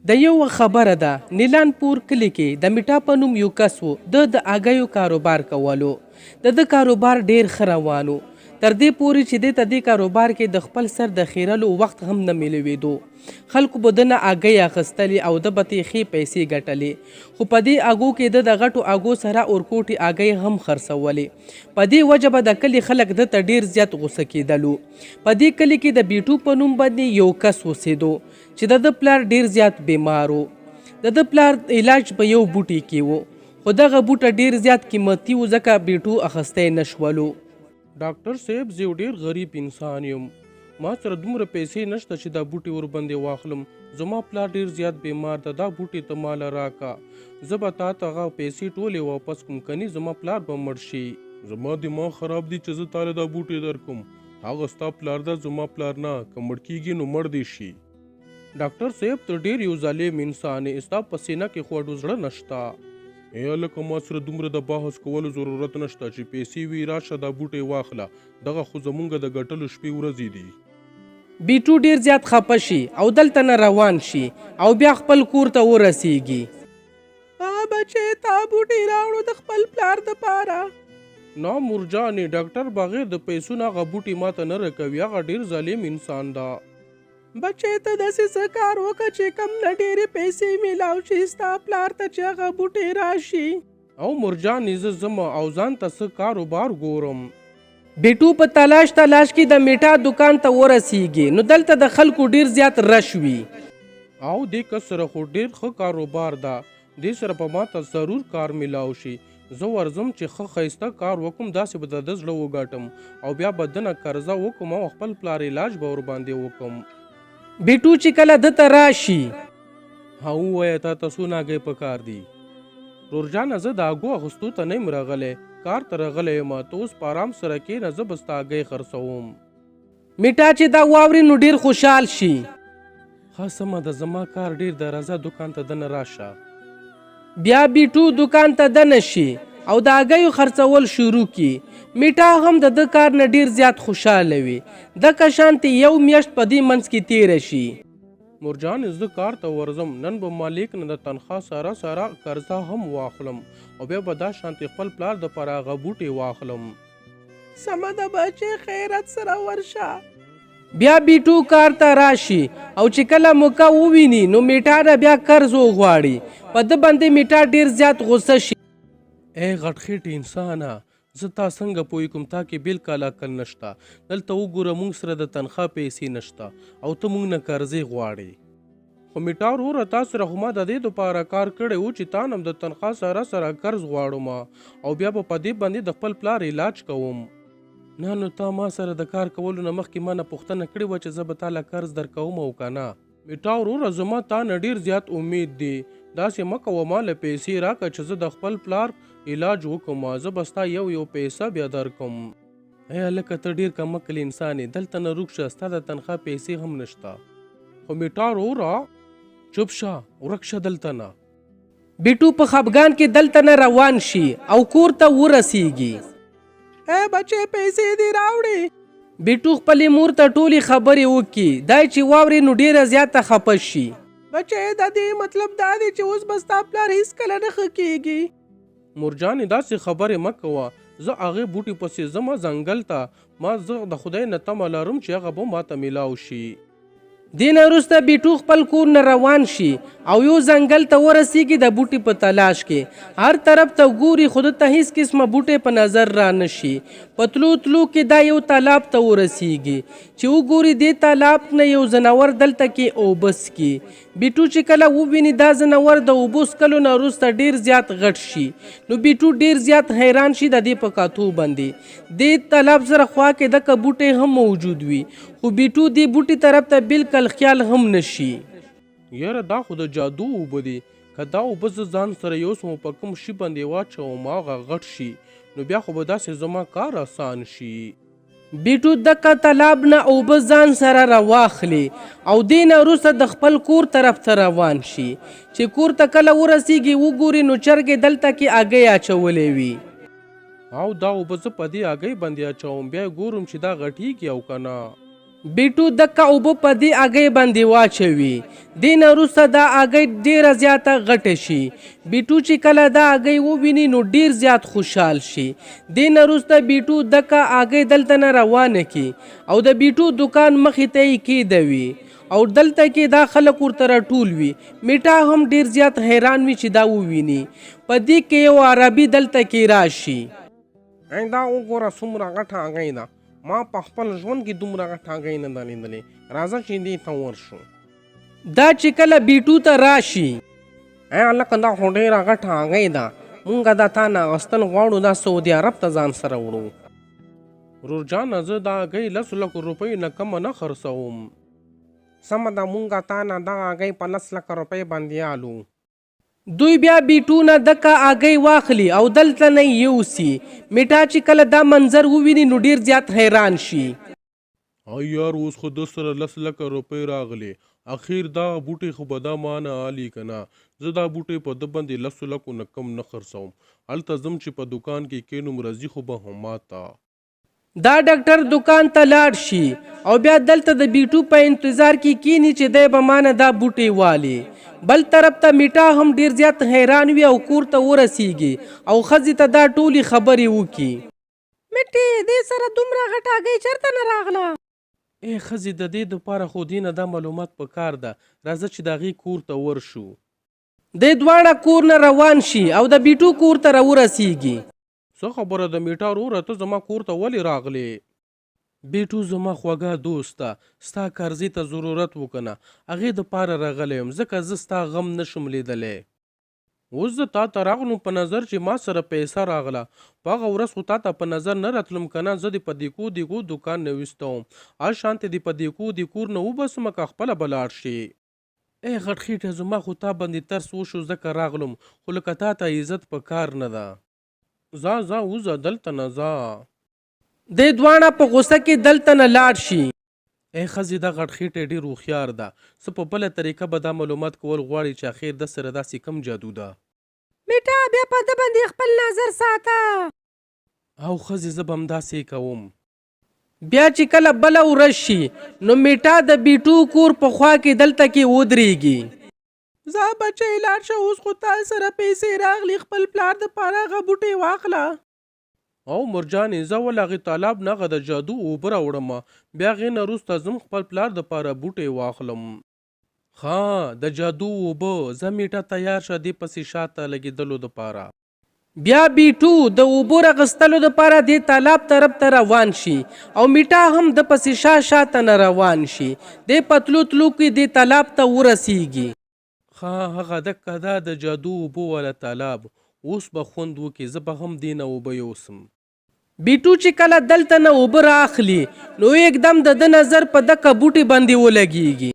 د یو وخت خبره ده، نیلان پور کلي کې د میټا په نوم یو کس و، ده د اګیو کاروبار کولو. د ده کاروبار ډېر ښه روان و، تر دې پورې چې ده ته دې کاروبار کې د خپل سر د خیرلو وخت هم نه میلوېدو. خلکو به ده نه اګۍ اخیستلې او ده به ترې ښې پیسې ګټلې. خو په دې اګو کې ده د غټو اګو سره اورکوټي اګۍ هم خرڅولې. په دې وجه به د کلي خلک ده ته ډېر زیات غوسه کېدلو. په دې کلي کې د بیټو په نوم باندې یو کس اوسېدو. چې د ده پلار ډیر زیات بیمار و. د ده پلار علاج په یو بوټي کې و، خو دغه بوټه ډیر زیات قیمتي و ځکه بیټو اخستی نه شولو. ډاکټر صیب زه یو ډیر غریب انسان یم، ما سره دومره پیسې نشته چې دا بوټي ورباندې واخلم، زما پلار ډیر زیات بیمار ده، دا بوټي ته ماله راکه، زه به تاته هغه پیسې ټولې واپس کوم، کني زما پلار به مړ شي. زما دماغ خراب دي چې زه تاله دا بوټي درکوم، هغه ستا پلار ده زما پلار نه، که مړ کیږي نو مړ دې شي. ډاکټر صیب ته ډیر یو ظالم انسان یې، ستا په سینه کې خو هډو زړه نشته. ای هلکه ما سره دومره د بحث کولو ضرورت نشته، چې پیسې وي راشه دا بوټی واخله، دغه خو زمونږ د ګټلو شپې ورځې دي. بیټو ډیر زیات خپه شي او دلته نه روان شي او بیا خپل کور ته ورسیږي. ها بچې تا بوټي راوړو د خپل پلار د پاره. نه مورجانې ډاکټر بغیر د پیسو نه هغه بوټي ماته نه رکوي، هغه ډیر ظالم انسان ده. بچې ته داسې څه کار وکړه چې کم نه ډېرې پیسې میلاو شي ستا پلار ته چې هغه بوټي راشي. او مورجانې زه ځم او ځان ته څه کار و بار ګورم. بیټو په تلاش تلاش کې د میټا دوکان ته ورسیږي نو دلته د خلکو ډیر زیات رش وي. او دې کس سره خو ډیر ښه کاروبار ده، دې سره به ماته ضرور کار ملاو شي، زه ورځم چې ښه ښایسته کار وکړم داسې به د ده زړه وګټم او بیا به ده نه قرضه وکړم او خپل پلار علاج به ورباندې وکړم. بیټو چې کله ده ته راشي. ها ووایه تاته څو ناګۍ په کار دي؟ رور جانه زه د اګو اخستو ته نه یم راغلی، کار ته راغلی یم، ته اوس په ارام سره کینه زه به ستا اګۍ خرڅوم. میټا چې دا واوري نو ډیر خوشحال شي. ښه سمه ده زما کار ډیر ده راځه دوکان ته دنه راشه. بیا بیټو دوکان ته دنه شي او د اګیو خرڅول شروع کړي. میټا هم د ده کار نه ډیر زیات خوشحاله وي. دکه شانتې یو میاشت په دې منځ کې تیره شي. مورجانې زه کار ته ورځم، نن به مالک نه د تنخوا سره سره قرضه هم واخلم او بیا به دا شانتې خپل پلار د پاره هغه بوټې واخلم. سمه ده بچې خیرت سره ورشه. بیا بیټو کار ته راشي او چې کله موقع وویني نو میټا نه بیا قرض وغواړي. په ده باندې میټا ډیر زیات غوسه شي. ای غټ خېټې انسانه! زه تا څنګه پوه کړم تا کې بلکل عقل نشته، دلته وګوره مونږ سره د تنخوا پیسې نشته او ته مونږ نه قرضې غواړې. خو میټا وروره تا سره خو ما ددې دپاره کار کړی وو چې تا نه هم د تنخوا سره سره قرض غواړم او بیا به په دې باندې د خپل پلار علاج کوم. نه نو تا ما سره د کار کولو نه مخکې ما نه پوښتنه کړې وه چې زه به تاله قرض درکوم او که نه؟ میټا وروره زما تا نه ډیر زیات امید دی داسې مه کوه ما له پیسې راکه چې زه د خپل پلار علاج وکړم زه به ستا یو یو پیسه بیا درکړم. ای هلکه ته ډیر کم عقل انسان یې دلته نه روک شه ستا د تنخوا پیسې هم نشته. خو میټا وروره. چوپ شه ورک شه دلته نه. بیټو په خپګان کې دلته نه روان شي او کور ته ورسیږي. ای بچې پیسې دې راوړې. بیټو خپلې مور ته ټولې خبرې وکړي، دا یې چې واوري نو ډېره زیاته خپه شي. بچې د دې مطلب دا دی چې اوس به ستا پلار هیڅکله نه ښه کیږي. مورجانې داسې خبرې مه کوه، زه هغې بوټي پسې ځمه ځنګل ته، ما زه د خدای نه تمه لرم چې هغه به ماته ملاو شي. دې نه وروسته بیټو خپل کور نه روان شي او یو ځنګل ته ورسیږي د بوټي په تلاش کې هر طرف ته ګوري خو ده ته هیڅ قسمه بوټی په نظر را نه شي. په تلو تلو کې دا یو تالاب ته ورسیږي چې وګوري دې تالاب نه یو ځناور دلته کې اوبه څکي. بیټو چې کله وویني دا ځناور د اوبو څکلو نه وروسته ډیر زیات غټ شي نو بیټو ډیر زیات حیران شي د دې په کاتو باندې. دې تالاب سره خوا کې دکه بوټی هم موجود وي خو بیټو دې بوټي طرف ته بلکل خیال هم نه شي. یاره دا خو د جادو اوبه دي، که دا اوبه زه ځان سره یوسم او په کوم شي باندې واچوم هغه غټ شي نو بیا خو به داسې زما کار اسان شي. بیټو دکه تالاب نه اوبه ځان سره راواخلي او دې نه وروسته د خپل کور طرف ته روان شي. چې کور ته کله ورسیږي وګوري نو چرګې دلته کې اګۍ اچولې وي. او دا اوبه زه په دې اګۍ باندې اچوم بیا ګورم چې دا غټیږي او که نه. بیټو دکه اوبه په دې اګۍ باندې واچوي. دې نه وروسته دا اګۍ ډیره زیاته غټه شي. بیټو چې کله دا اګۍ وویني نو ډیر زیات خوشحال شي. دې نه وروسته بیټو دکه اګۍ دلته نه روانه کي او د بیټو دوکان مخې ته یې کیدوي او دلته کې دا خلک ورته راټول وي. میټا هم ډیر زیات حیران وي چې دا وویني. په دې کې یو عربي دلته کې راشي. ای دا وګوره څومره غټه هګۍ ده، ما په خپل ژوند کې دومره غټه هګۍ نه ده لیدلې، راځه چې دې ته ورشو. دا چې کله بیټو ته راشي. ای هلکه دا خو ډېره غټه هګۍ ده، مونږ دا تا نه اخیستل غواړو، دا سعودي عرب ته ځان سره وړو. ورور جانه زه دا هګۍ لسو لکو روپیو نه کمه نه خرڅوم. سمه ده مونږ تا نه دغه هګۍ په لس لکه روپۍ باندې الو. دوی بیا بیټو نه دکه اګۍ واخلي او دلته نه یې یوسي. میټا چې کله دا منظر وویني نو ډیر زیات حیران شي. ای یار اوس خو ده سره لس لکه روپۍ راغلې اخیر دا بوټی خو به دا مانه الي کنه زه دا بوټی په ده باندې لسو لکو نه کم نه خرڅوم هلته ځم چې په دوکان کې کینوم راځي خو به هم ماته. دا ډاکټر دوکان ته لاړ شي او بیا دلته د بیټو په انتظار کې کینی چې دی به مانه دا بوټی والي. بل طرف ته میټا هم ډیر زیات حیران وي او کور ته ورسیږي او ښځې ته دا ټولې خبرې وکړي. مټې، دې سره دومره غټه هګۍ چرته نه راغله؟ ای ښځې د دې دپاره خو دې نه دا معلومات په کار ده، راځه چې د هغې کور ته ورشو. دی دواړه کور نه روان شي او د بیټو کور ته راورسیږي. څه خبره ده میټا وروره ته زما کور ته ولې راغلې؟ بیټو زما خوږه دوسته ستا قرضې ته ضرورت وو کنه هغې د پاره راغلی یم ځکه زه ستا غم نشم لیدلی. اوس زه تاته راغلم په نظر چې ما سره پیسه راغله په هغه ورځ خو تاته په نظر نه راتلم کنه زه دې په دیکو دیکو دوکان نه ویستوم هر شانتې دې په دیکو دې کور نه وباسم که خپله به لاړ شې. ای غټ خیټه زما خو تا باندې ترس وشو ځکه راغلم خو لکه تاته عزت په کار نه ده. ځه ځه وځه دلته نه ځه. دی دواړه په غوسه کې دلته نه لاړ شي. ای ښځې دا غټ خیټی ډیر هوښیار ده څه په بله طریقه به دا معلومات کول غواړي چې اخیر ده سره داسې کوم جادو ده. میټا بیا په ده باندې خپل نظر ساته. او ښځې زه به همداسې کوم. بیا چې کله بله ورځ شي نو میټا د بیټو کور په خوا کې دلته کې ودریږي. ځه بچی لاړ شه اوس خو تا سره پیسې راغلي خپل پلار د پاره هغه بوټی واخله. او مرجانې ځه ول هغې تالاب نه هغه د جادو اوبه راوړم بیا هغې نه وروسته ځم خپل پلار د پاره بوټی واخلم. ښه د جادو اوبه ځه میټه تیار شه دې پسې شاته لګیدلو د پاره. بیا بیټو د اوبو راغستلو دپاره دې تالاب طرف ته روان شي او میټا هم ده پسې شا شاته نه روان شي. دی په تلو تلو کې دې تالاب ته ورسیږي. ښه هغه دکه ده د جادو اوبو والا تالاب اوس به خوند وکړي زه به هم دې نه اوبه یوسم. بیټو چې کله دلته نه اوبه رااخلي نو یکدم د ده نظر په دکه بوټي باندې ولګیږي.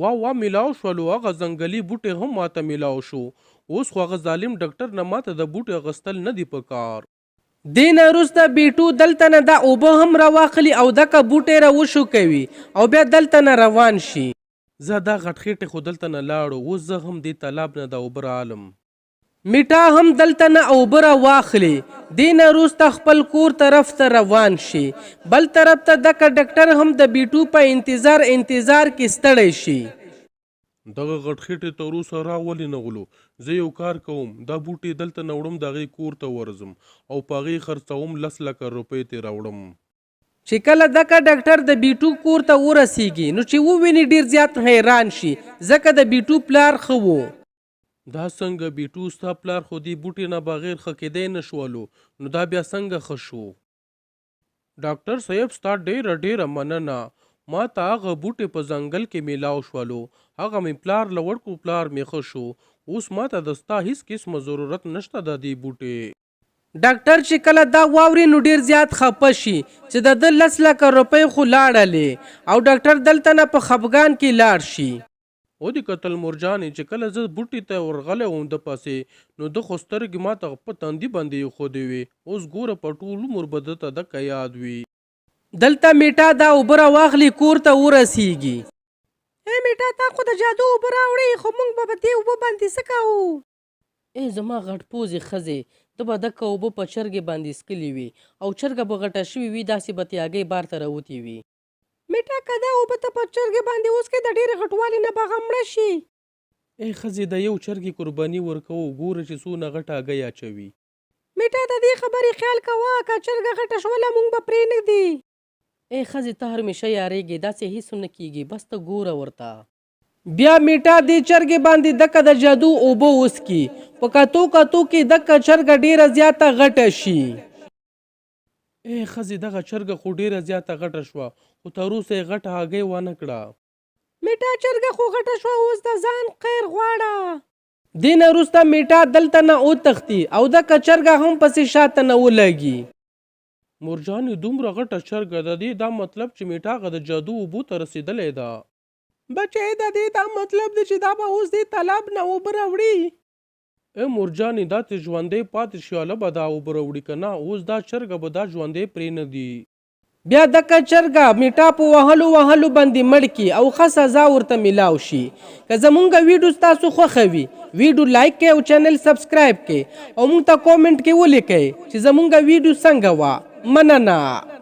وا وا ملاو شولو هغه ځنګلي بوټی هم ماته ملاو شو اوس خو هغه ظالم ډکټر نه ماته د بوټي اغستل نه دي په کار. دې نه وروسته بیټو دلته نه دا اوبه هم راواخلي او دکه بوټی را وشوکوي او بیا دلته نه روان شي. ځه دا غټ خیټی خو دلته نه لاړو اوس زه هم دې تالاب نه دا اوبه راعلم. میټا هم دلته نه اوبه را واخلي دې نه وروسته خپل کور طرف ته روان شي. بل طرف ته دکه ډکټر هم د بیټو په انتظار انتظار کې ستړی شي. دغه غټ خیټی تر اوسه را ولې نه غلو زه یو کار کوم دا بوټی دلته نه وړم د هغې کور ته ورځم او په هغې خرڅوم لس لکه روپۍ ترې راوړم. چې کله دکه ډاکټر د بیټو کور ته ورسیږي نو چې وویني ډیر زیات حیران شي ځکه د بیټو پلار ښه وو. دا څنګه بیټو ستا پلار خو دې بوټي نه بغیر ښه کیدی نه شولو نو دا بیا څنګه ښه شو. ډاکټر صیب ستا ډیره ډیره مننه ماته هغه بوټی په ځنګل کې میلاو شولو هغه مې پلار له ورکړو پلار مې ښه شو اوس ماته د ستا هیڅ قسمه ضرورت نشته د دې بوټي. ډاکټر چې کله دا واوري نو ډیر زیات خپه شي چې د ده لس لکه روپۍ خو لاړلې او ډاکټر دلته نه په خپګان کې لاړ شي. ودې کتل مورجانې چې کله زه بوټي ته ورغلی وم ده پسې نو ده خو سترګې ماته په تندي باندې ايښودې وې اوس ګوره په ټول عمر به ده ته دکه ياد وي. دلته میټا دا اوبه راواخلي کور ته ورسیږي. ای میټا تا خو د جادو اوبه راوړې خو مونږ به په دې اوبو باندې څه کوو؟ ای زما غټ پوزې ښځې ده به دکه اوبه په چرګې باندې څکلي وي او چرګه به غټه شوې وي داسې به ترې هګۍ بار ته راوتې وي. میټا که دا اوبه ته په چرګې باندې وڅښې د ډېرې غټوالي نه به هغه مړه شي. ای ښځې د یو چرګې قرباني ورکوو ګوره چې څونه غټه هګۍ اچوي. میټا د دې خبرې خیال کوه که چرګه غټه شوله مونږ به پرې نه ږدي. ای ښځې ته هرمیشه یارېږې داسې هیڅ هم نه کیږي بس ته ګوره ورته. بیا میټا دې چرګې باندې دکه د جادو اوبه وڅکي په کتو کتو کې دکه چرګه ډیره زیاته غټه شي. ای ښځې دغه چرګه خو ډیره زیاته غټه شوه خو تر اوسه یې غټه هګۍ وانه کړه. میټا چرګه خو غټه شوه اوس د ځان خیر غواړه. دې نه وروسته میټا دلته نه وتښتي او دکه چرګه هم پسې شاته نه ولګي. مورجانې دومره غټه چرګه د دې دا مطلب چې میټا غه د جادو اوبو ته رسیدلی ده. بچې د دې دا مطلب دی چې دا به اوس دې تالاب نه اوبه راوړي. ای مورجانې دا چې ژوندی پاتې شي هله به دا اوبه راوړي که نه اوس دا چرګه به دا ژوندی پرې نه ږدي. بیا دکه چرګه میټا په وهلو وهلو باندې مړ کی او ښه سزا ورته ملاو شي. که زمونږ ویډو ستاسو خوښه وي ویډو لایک کړئ او چینل سبسکرایب کړئ او مونږ ته کومنټ کې ولیکئ چې زمونږ ویډو څنګه وه. مننه.